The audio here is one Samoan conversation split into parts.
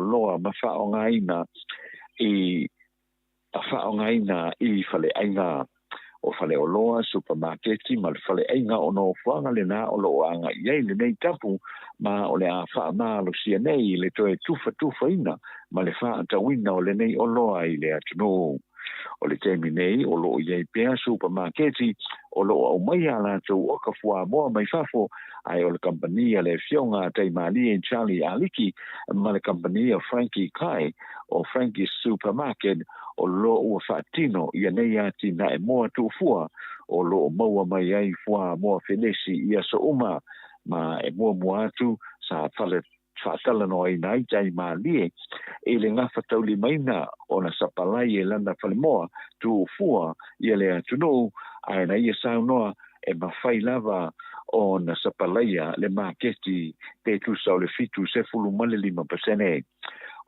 Loa ma faaaogaina i faaaogaina i faleaiga. O faleoloa, supamaketi ma le faleaiga o nofoaga lena o lo o agai i ai lenei tapu, ma o le a faamalosia nei le toe tufatufaina ma le faatauina o lenei oloa i le atunuu. O le taimi nei o lo o i ai pea supamaketi o lo o aumaia a latou oka fuamoa mai fafo, ae o le kamupani a le Afioga a Taimalie Charlie Aliki ma le kamupani a Frankie Kai o Frankie's Supermarket o lo o ua faatino ia nei atinae moa tuufua o lo o maua mai ai fuamoa felesi i aso uma, ma e muamua atu sa fale faatalanoaina ai Taimalie i le gafataulimaina ona sapalai e lana falemoa tuufua ia le atunuu, ae na ia saunoa e mafai lava ona sapalaia le maketi pe tusa o le 75%.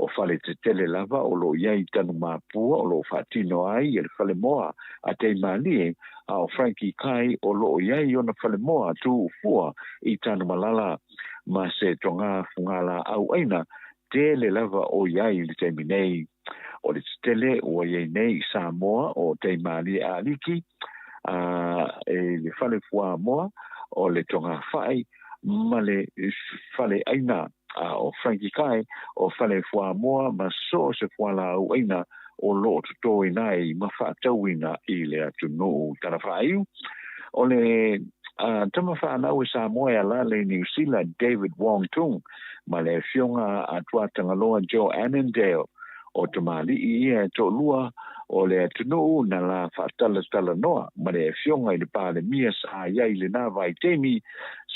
O fale tetele lava o lo o i ai i Tanumapua o lo o faatino ai e le falemoa a Teimalie, a o Frankie Kai o lo o i ai ona falemoa tuufua i Tanumalala ma se togā fugalaau ʻaina tele lava o i ai i le taimi nei. O le tetele ua i ai nei i Samoa o Teimalie Aliki, a e le fale fuamoa o le togafai ma le fale ʻaina, a o Frankie Kai o fale fuamoa ma so o se fualaau ʻaina o lo o totoina ai ma faatauina i le atunuu. Tala faaiu, o le tama whanau e Samoa e alala i New Zealand, David Wong Tung, ma le afioga a Tuatagaloa Joe Annandale, o tamalii ia e toalua o le atunuu na la faatalatalanoa ma le afioga i le Palemia sa i ai i lena vaitaimi,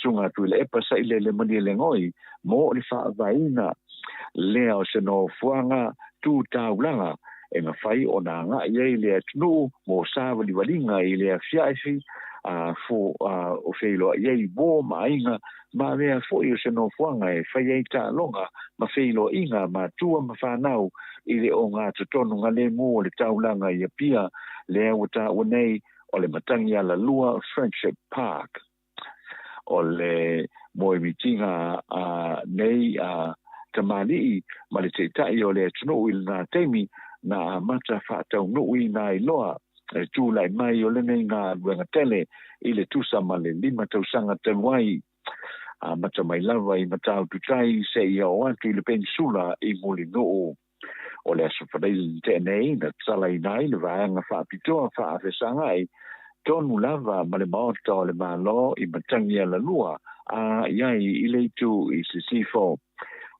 Susuga Tuilaepa Sailele Malielegaoi, mo le faavaeina lea o se nofoaga tu taulaga e mafai ona agai ai le atunuu mo savalivaliga i le afiafi a fo o feiloai ai uo ma aiga ma avea foi o se nofoaga e fai ai taaloga ma feiloaiga a matua ma fanau i le ogatotonu galemu o le taulaga i Apia, lea ua taua nei o le Matagi Alalua Friendship Park. O le moemitiga a nei a tamalii ma le taitai o le atunuu i lena taimi na amata faataunuuina ai loa le tulai mai o lenei galuega tele i le tusa ma le 5 tausaga talu ai. Amata mai lava i Matautu-tai seia oo atu i le Penisula i Mulinuu. O le Aso Faraile na tea nei na tatalaina ai le vaega faapitoa faafesagai tonu lava ma le Maota o le Malo i Matagialalua a i ai i le itu i Sisifo.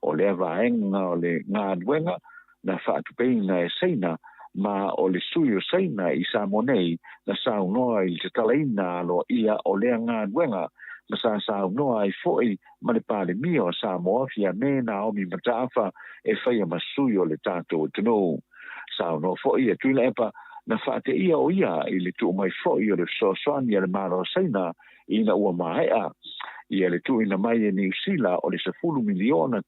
O lea vaega o le galuega na faatupeina e Saina ma o le sui o Saina i Samoa nei na saunoa i le tatalaina aloaia o lea galuega ma sa saunoa ai foi ma le Palemia o Samoa Fiame Naomi Mataafa e faia ma sui o le tatou atunuu. Saunoa foi e Tuilaepa na faateia o ia i le tuu mai foi o le fesoasoani a le Malo o Saina ina ua maea ia le tuuina mai e Niu Sila o le $10 miliona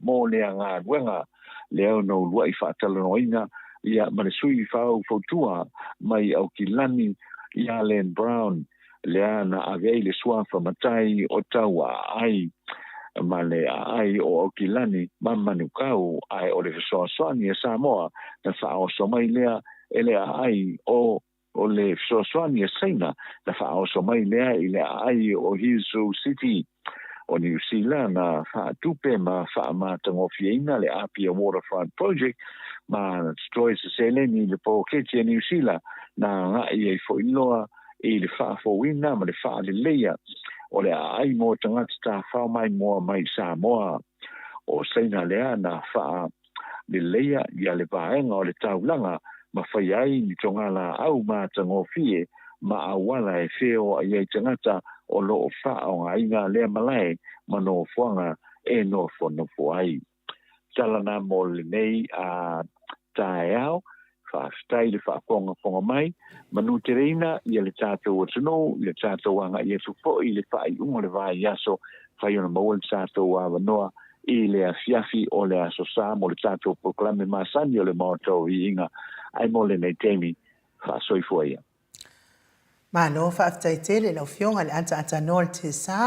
mo lea galuega. Lea na uluai faatalanoaina ia ma le sui faufautua mai Aukilani ia Len Brown, lea na ave ai le suafa matai o Tauaai ma le aai o Aukilani ma Manukau, ae o le fesoasoani a Samoa na faaoso mai lea e le aai o o le fesoasoani a Saina na faaoso mai lea i le aai o Huzhou City o Niu Sila na faatupe ma faamatagofieina le Apia Waterfront Project ma na totoe se seleni i le poloketi a Niu Sila na agai ai foi loa i le faafouina ma le faaleleia o le aai mo tagata tafao maimoa mai Samoa. O Saina lea na faaleleia ia le vaega o le taulaga ma faia ai ni togalaau matagofie ma auala e feoai ai tagata o lo o faaaogaina lea malae ma nofoaga e nofonofo ai. Tala na mo lenei a taeao, faafetai le faafogafoga mai, manu teleina ia le tatou atunuu, ia le tatou agai atu foi i le faaiuga o le vaiaso, fai ona maua le tatou avanoa i le afiafi o le Aso Sa mo le tatou polokalame masani o le Maota o Viiga, ae mo lenei taimi, faasoifua ia. Malo faafetai tele lau Afioga i le ataata noa o le TSA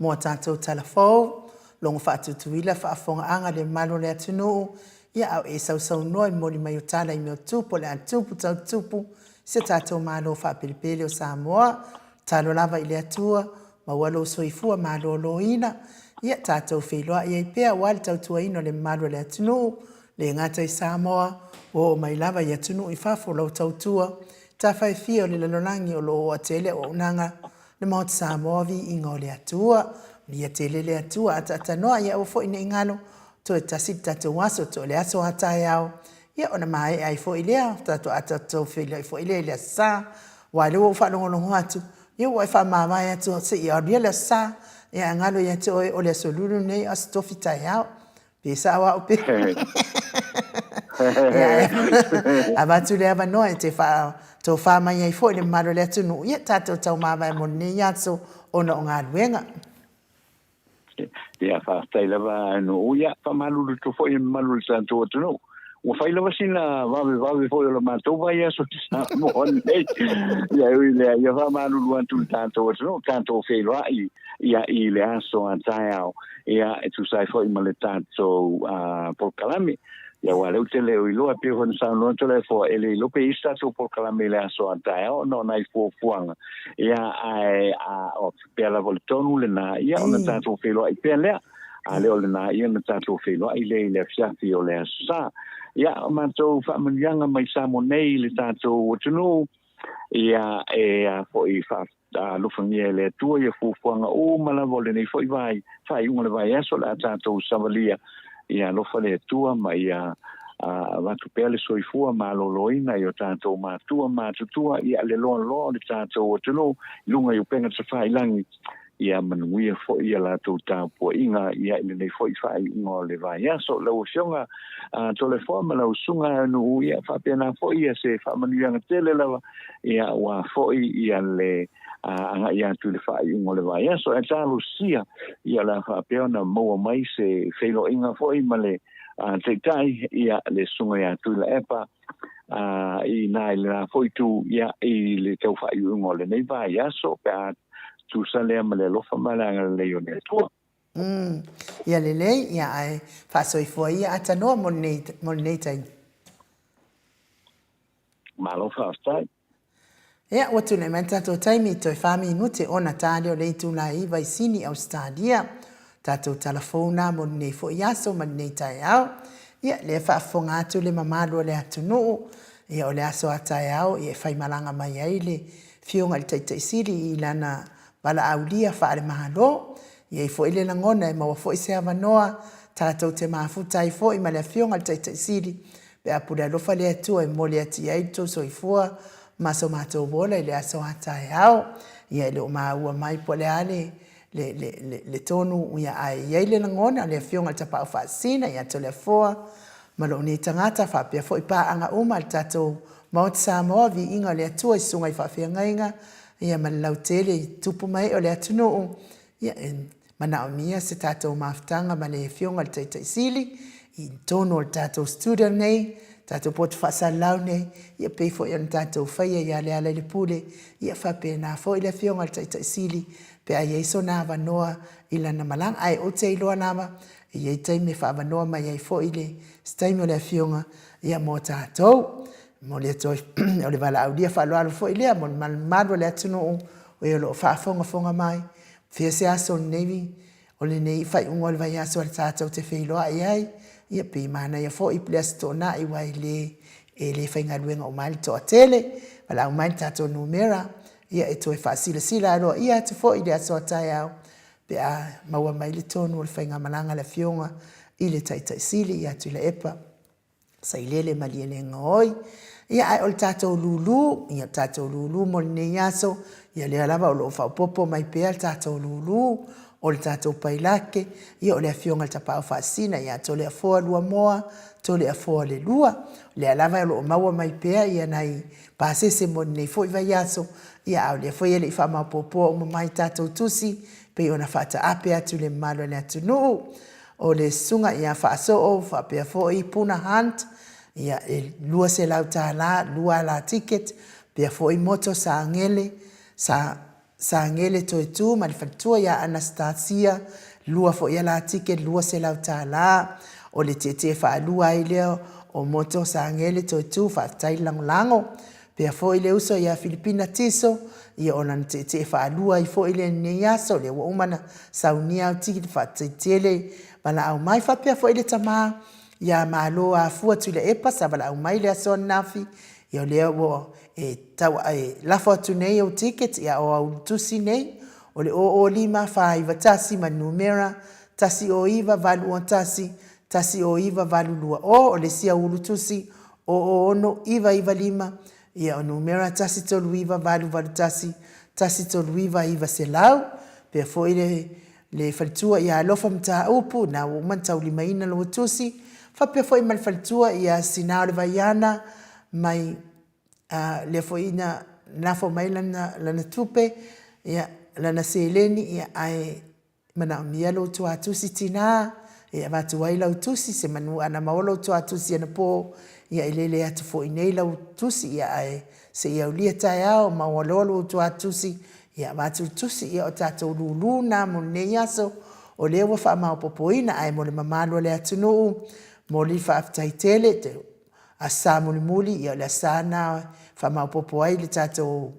mo a tatou tala fou. Logo faatutuila faafofogaaga le mamalu o le atunuu, ia a o e sausaunoa i momoli mai o tala i mea o tupu o le a tupu tau tupu i si o tatou Malo faapelepele o Samoa. Tatalo lava i le Atua, maua lou soifua maloloina, ia tatou feiloai ai pea aua le tautuaina o le mamalu o le atunuu, le gata i Samoa, ua oo mai lava i atunuu i fafo lau tautua, tafa e fia o le lalolagi o lo o oa tele auaunaga le Maota Samoa viiga o le Atua. Manuia tele le Atua ataatānoa ia aua foi nei galo toe tasi le tatou aso toe o le aso a taeao ia ona maea ai foi lea tatou tatou feiloai foi lea i le aso Sa aua lea ua ou faalogologo atu ia ua e faamavae atu seia alu ia le aso Sa ia ae galo ia te oe o le aso Lulu lenei aso Tofi taeao Pe sao au pe. Avatu le avanoa e te faatofa mai ai foi le mamalu o le atunuu, ia tatou taumavae mo lenei aso ona o galuega. Ia, faafetai lava Nuu. Ia, faamalulu atu foi i le mamalu o le tatou atunuu. Ua fai lava sina vavevave foi o le matou vaiaso i Samoa nei. Ia, e ui lea, ia faamalulu atu i le tatou atunuu, tatou feiloai ia i le aso a taeao, ia e tusa ai foi ma le tatou polokalame. Ia aua o lea ou te le o iloa, pei foi ona saunoa Toleafoa, e le iloa pe i ai se tatou polokalame i le aso a taeao ona o nai fuafuaga, ia ae a faapea lava o le tonu lena, ia ona tatou feiloai pea lea. A le o lena, ia ona tatou feiloai lea i le afiafi o le Aso Sa. Ia, o matou faamanuiaga mai Samoa nei i le tatou atunuu, ia e a foi faa alofagia e le Atua ia fuafuaga uma lava o lenei foi vai, faaiuga o le vaiaso o le a tatou savalia. Ia alofa le Atua ma ia avatu pea le soifua maloloina i o tatou matua matutua, ia le loaloa o le tatou atunuu i luga i upega tafailagi. Ia manuia foi ia latou tapuaiga ia i lenei foi faaiuga o le vaiaso. Lau Afioga Toleafoa ma lau Susuga Nuu, ia faapena foi ia se faamanuiaga tele lava ia aua foi ia le agai atu i le faaiuga o le vaiaso. Ae talosia ia o le a faapea ona maua mai se feiloaiga foi ma le Taitai ia le Susuga ia Tuilaepa i ina i lena foi itu ia i le tau faaiuiuga o lenei vaiaso pe a tusa lea ma le alofa ma le agalelei o le Atua. Ia lelei, ia ae faasoifua ia atanoa mo lenei, mo lenei taimi. Malo faafetai. Ia, ua tulai mai le tatou taimi, toe fa minute ona ta lea o le itula e 9 i Sini, Ausetalia. Tatou tala fou na mo lenei foi aso ma lenei taeao. Ia, lea e faafofoga atu le mamalu o le atunuu, ia o le aso a taeao ia e faimalaga mai ai le Afioga i le Taitai Sili i lana valaaulia faale-Malo. E i ai foi le lagona e maua foi se avanoa tatou te mafuta ai foi ma le Afioga i le Taitai Sili pe a pule alofa le Atua e momoli atu i ai lo outou soifua ma so matou ola i le aso a taeao. Ia e le o maua mai po o le a le le, le, le, le tonu, ia, ae i ai le lagona o le Afioga i le Tapaau Faasisina ia Toleafoa ma lou nei tagata faapea foi paaga uma a le tatou Maota Samoa, viiga o le Atua i susuga i faafeagaiga, ia ma le lautele i tupu ma ee o le atunuu, ia e manaomia se tatou mafutaga ma le Afioga i le Taitai Sili i totonu o le tatou studio nei, tatou poto faasalalau nei, ia pei foi ona tatou faia ia Lealailepule, ia faapena foi le Afioga i le Taitai Sili pe a i ai sona avanoa i lana malaga. Ae ou te iloa lava e i ai taimi e faaavanoa mai ai foi le se taimi o le Afioga ia mo tatou. Momoli atu ai o le valaaulia faaaloalo foi lea mo le malumalu o le atunuu o e o lo o faafogafoga mai. Fia se aso o lenei o lenei faaiuga o le vaiaso a le tatou te feiloai ai, ia pei manaia foi le Aso Toonai aua e le e le faigaluega uma ai le toatele. Valaau mai le tatou numera ia e toe faasilasila aloaia atu foi i le aso a taeao pe a maua mai le tonu o le faigamalaga a le Afioga i le Taitai Sili ia Tuilaepa Sailele Malielegaoi. Ia ae o le tatou lulu, ia tatou lulu mo lenei aso, ia lea lava o lo o faaopoopo mai pea le tatou lulu o le tatou pailake, ia o le Afioga i le Tapaau Faasisina ia Toleafoa Luamoa, Toleafoa Lelua. O lea lava o lo o maua mai pea ia nai pasese mo lenei foi vaiaso, ia a o lea foi e le i faamaopoopoa uma mai tatou tusi, pei ona faataape atu i le mamalu o le atunuu. O le susuga ia Faasoo faapea foi Puna Hunt, ia e $200, lua ala ticket, faapea foi Moto Sa Gele, Sa Sa Gele Toetu ma le faletua ia Anastasia, lua foi a la ticket $200. O le tietie faalua ai lea o Moto Sagele Toetu, faafetai le lagolago. Pea foi le uso ia Filipina Tiso, ia o lana tietie faalua ai foi lea i lenei aso, lea ua uma ona saunia au ticket, faafetai tele valaau mai. Faapea foi le tama ia Malo Afua Tuilaepa sa valaau mai le aso ananafi, ia o lea ua e tau e lafo atu nei ou ticket ia o au tusi nei, o le 005 491 ma le numera 109 821 109 820, o le isi au ulutusi 006 995, ia o numera 139 881 139 900. Pea foi le le faletua ia Alofa Mataupu, na ua uma ona taulimaina lou tusi, faapea foi ma le faletua ia Sina o le Vaiana mai a, lea foi na lafo mai lana, lana tupe, ia, lana seleni, ia, ae manaomia lou tuatusi tinā, e avatu ai lau tusi, semanu ana maua lou tuatusi anapo, ia e lele atu foi nei lau tusi, ia, ae se i aulia taeao, maua loa lou tuatusi, ia avatu le tusi, ia o tatou lūlū na mo lenei aso, o lea ua faamaopopoina, ae mo le mamalu o le atunuu, momoli le faafetai tele, te Aso Sa mulimuli, ia o le Aso Sa lena e faamaopoopo ai le tatou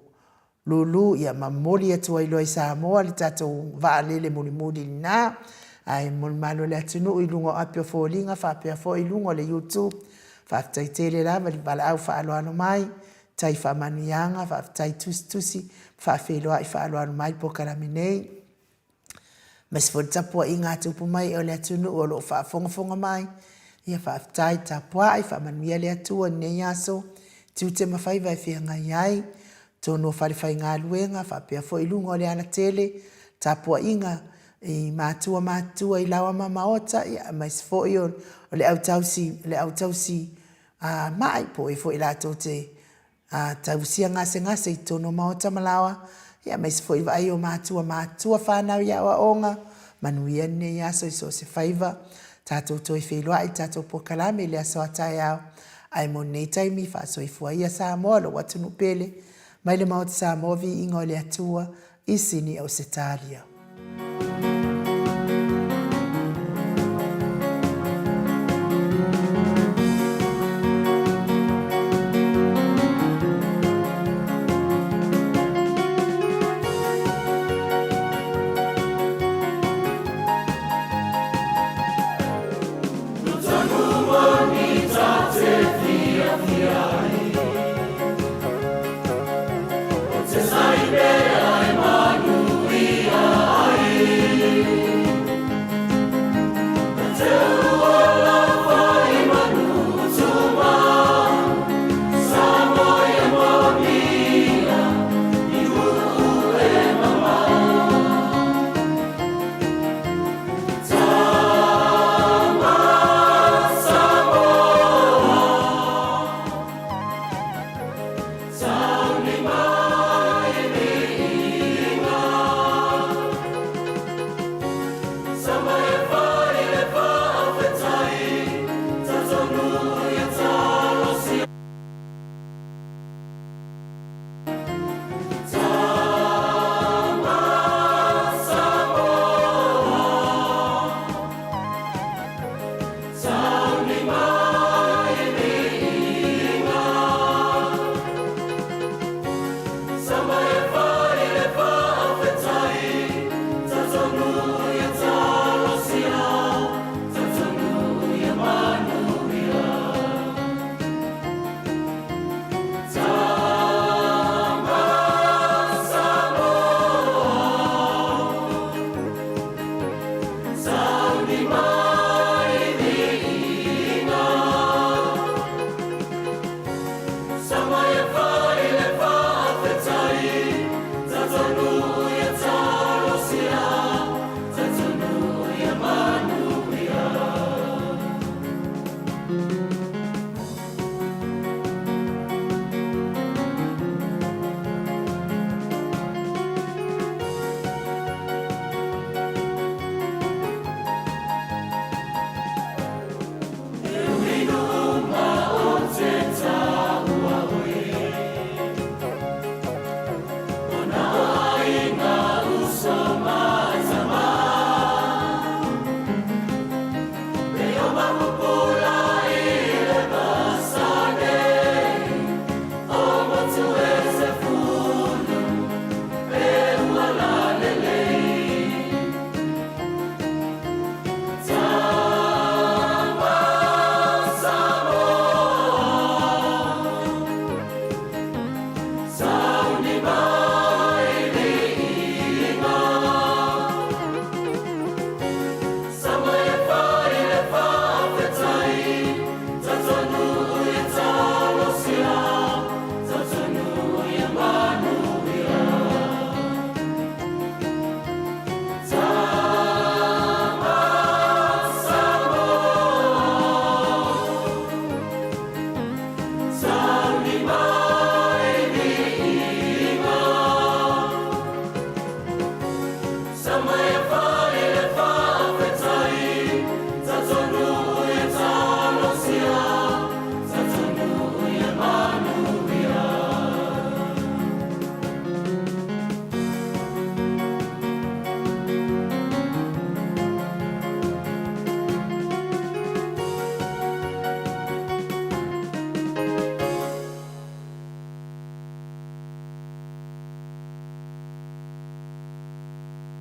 lūlū, ia ma momoli atu ai loa i Samoa le tatou vaalele mulimuli lena. Ae mo le mamalu o le atunuu i luga o api o foliga faapea foi i luga o le YouTube, faafetai tele lava i le valaau faaaloalo mai, tai faamanuiaga, faafetai tusitusi ma faafeiloai faaaloalo mai i le polokalame nei. Aemaise foi le tapuaiga a tupu mai o le atunuu o lo o faafogafoga mai. Ia faafetai tapuai, faamanuia le Atua i lenei aso, tiute ma faiva e feagai ai, totonu o falefaigaluega faapea foi i luga o le alatele, tapuaiga i matua matutua i laoa ma maota, ia aemaise foi o le au tausi, le au tausi mai po o e foi latou te A tausia gasegase i totonu o maota ma laoa, ia aemaise foi vaai o matua matutua whanau i aoaoga, manuia lenei aso i so o se faiva, tatou toe feiloai i tatou polokalame i le aso a taeao, ae mo lenei taimi faasoifua ia Samoa lou atunuu pele, mai le Maota Samoa viiga o le Atua i Sini Ausetalia.